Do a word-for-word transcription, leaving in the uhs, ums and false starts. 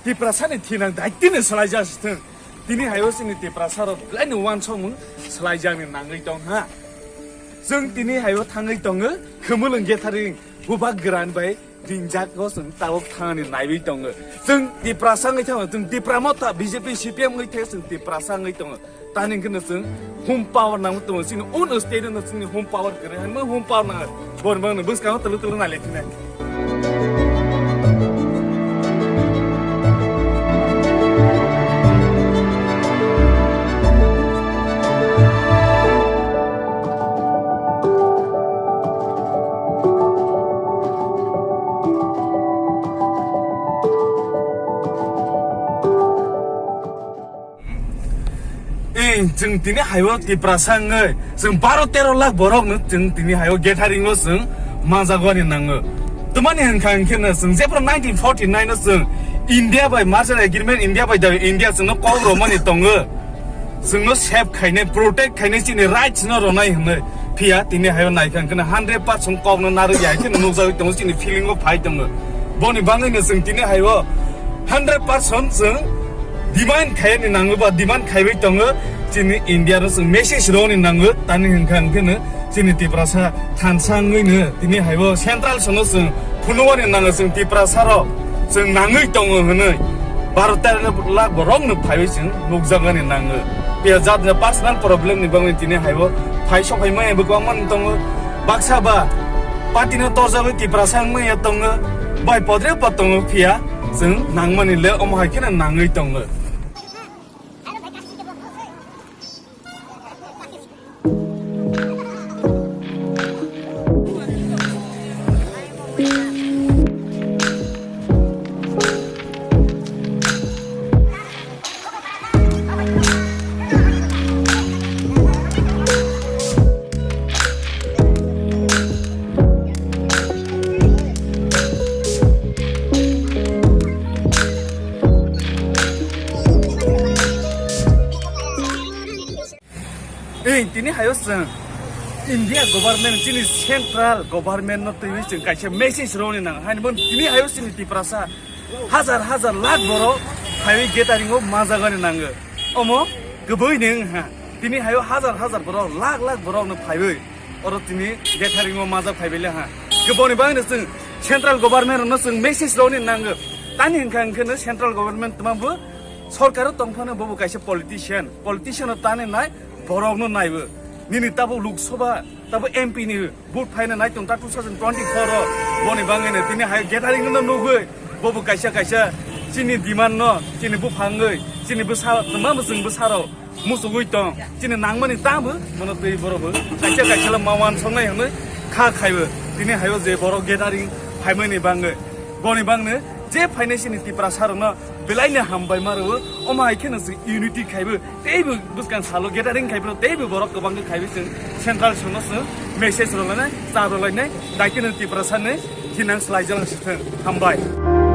Tiprasani thinang daitino swlaijak sithwng. Tini hayo chini Tiprasarok belai ni wansokmung swlaijakni nangwi tong ha. Chwng tini hayo thangwi tongo Khumulwng Getharing bubak gran bai ringjak o chwng tabuk thangani naiwi tongo. Chwng Tiprasa wngwi thango, chwng Tipra Motha B J P C P M wngwi thango, chwng Tiprasa wngwi tongo. Tani hwnkhe no chwng home power nangwi tongo, chini own state no chini home power kwrwi, hwnwi home power nango. Bormani bwskango tulu tulu nai le thwinai. Ei, chwng tini hayo Tiprasa wngwi, chwng baro tero lakh borok no chwng tini hayo Getharing o chwng manjagwani nango. Tamani hwnkha hwnkhe no chwng jephru nineteen forty nine o chwng India bai merger agreement, India bai dabi India chwngno kok romani tongo. Chwngno save khainai, protect khainai, chini rights no ronai hwnwi. Phiya tini hayo naikha hwnkhe no hundred percent kokno narwk ya hwnkhe no nukjagwi tongo, chini feeling o phai tongo. Boni bangwi no chwng tini hayo hundred percent chwng demand khaiyani nango ba demand khaiwi tongo. Chini India no chwng message roni nango, tani hwnkha hwnkhe no chini Tiprasa thansa wngwi no tini haibo central sono chwng phunukmani nango, chwng Tiprasa rok chwng nangwi tongo hwnwi baro tero lakh borok no phaiwi chwng nukjaknani nango. Phiya jat personal problem ni bagwi tini haibo phai sok phai maya bo kwbangma tongo, baksa ba party no torjagwi Tiprasa wngmaya tongo, bai podre pod tongo, phiya chwng nangmani le omo hai kheno nangwi tongo. Ei, tini hayo chwng India government, chini central government no twiwi chwng kaisa message roni nang. Haini bo tini hayo chini Tiprasa hajar hajar lakh borok phaiwi Getharing o manjagani nango. Omo kwbwi ni wng ha. Tini hayo hajar hajar borok, lakh lakh borok no phaiwi oro tini Getharing o manjak phaibai le ha. Kwboni bagwi no chwng central government no chwng message roni nango. Tani hwnkha hwnkhe no central government tma bo sorkar o tongphano bobo kaisa politician. Politician o tani nai borok no naibo. Nini tabo Lok Sabha, tabo M P ni vote phaina nai tong ta two thousand twenty-four o. Boni bangwi no tini hai Getharing no nugwi bobo kaisa kaisa chini demand no, chini buphangwi, chini bwsa, tma bwswng bwsarok muchugwi tong. Chini nangmani tabo bono twi borobo kaisa kaisa la mawan songnai hwnwi kha khaibo. Tini hayo je borok Getharing phaimani bangwi. Boni bangno je phainai chini Tiprasa rokno belaino hambai ma rwo, omo hai kheno se unity khaibo, teibo bwskang salo Getharing khaibo, teibo borok kwbang khe khaibo chwng central sono se message rwlainai, cha rwlainai, daikhe no Tiprasa ni thinang swlai jalang se thwng. Hambai.